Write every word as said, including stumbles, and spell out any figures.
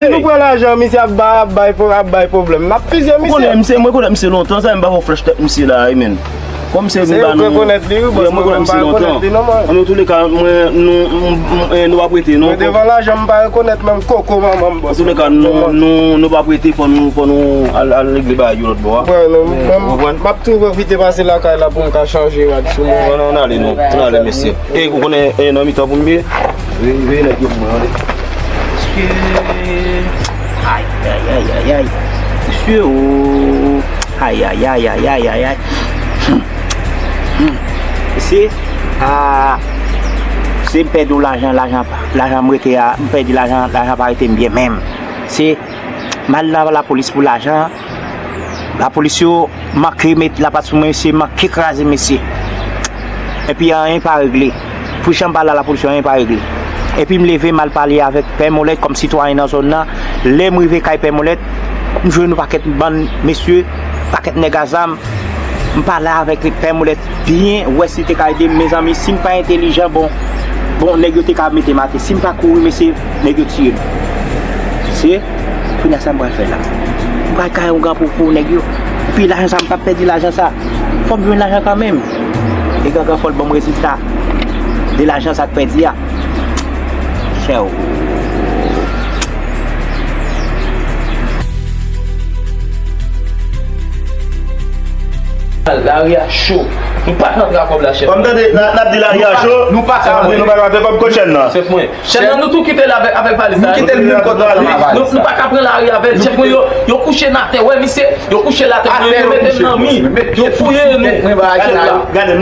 Nou pran lajan, misye ap bay, ap bay, ap bay pwoblèm. N ap fizye misye. Ou konnen misye, mwen konnen misye lontan, sa m pa fè flèch tèt misye la, wi, men. Kòm se vin ba nou. Se ou ki rekonèt li, wi, bòs, mwen pa rekonèt li non, mwen. An nou tou le ka, mwen, nou, m- m- eh, nou pa prete, non. Mwen devan lajan, m pa rekonèt menm koko manman m, bòs. An tou le ka, nou, nou, nou pa prete, fò nou, fò nou al, al regle bagay yo lòt bò a. Wè, non, mwen, m ap tou pwofite pase lakay la pou m ka chanje rad sou mwen. Non, non, ann ale, non. Ann ale, mesye. E, ou konnen, e, nan mitan pou m ye. Veye, veye nèg yo pou mwen, ann ale. Mesye. Ay, ay, ay, ay, ay. Mesye, o. Ay, ay, ay, ay, ay, ay, ay. Hmm. Hmm. Mesye, a, se m pèdi yon lajan, lajan pa, lajan m rete a, m pèdi lajan, lajan pa rete m byen menm. Se, m al nan lapolis pou lajan, lapolis yo manke met lapat sou mwen, mesye, manke kraze, mesye. Epi anyen pa regle. Pou jan m pale a lapolis yo, anyen pa regle. Epi m leve, m al pale avèk Pè Molèt kòm sitwayen nan zòn nan. Lè m rive kay Pè Molèt, m jwenn yon pakèt bann mesye, pakèt nèg a zam. M pale avèk Pè Molèt byen, wè si li te ka ede m. Mezanmi, si m pa entèlijan, bon, bon, nèg yo te ka mete m atè. Si m pa kouri, mesye, nèg yo tiye m. Se, kounye a sa m pral fè la. M pral kay yon gran pou, pou nèg yo. Epi lajan sa, m p ap pèdi lajan sa. Fò m jwenn lajan kanmenm. E gangan fò l ban m rezilta de lajan sa k pèdi a. Chè o. Lari a cho. Nou pa ka antre a kòb la, chèf. Kòm tande, n a- n ap di lari a cho. Nou pa ka antre, nou pa ka antre kòm kochèn nan. Chèf mwen. Chèf nan, nou tou kite l avèk, avèk valiz la. Nou kite l menm kòd nan valiz. Nou, nou pa ka pran lari avè l. Chèf mwen, yo, yo kouche n atè. Wè, misye, yo kouche l atè. Atè, yo mete l nan mi. Yo fouye nou. Gade, gade.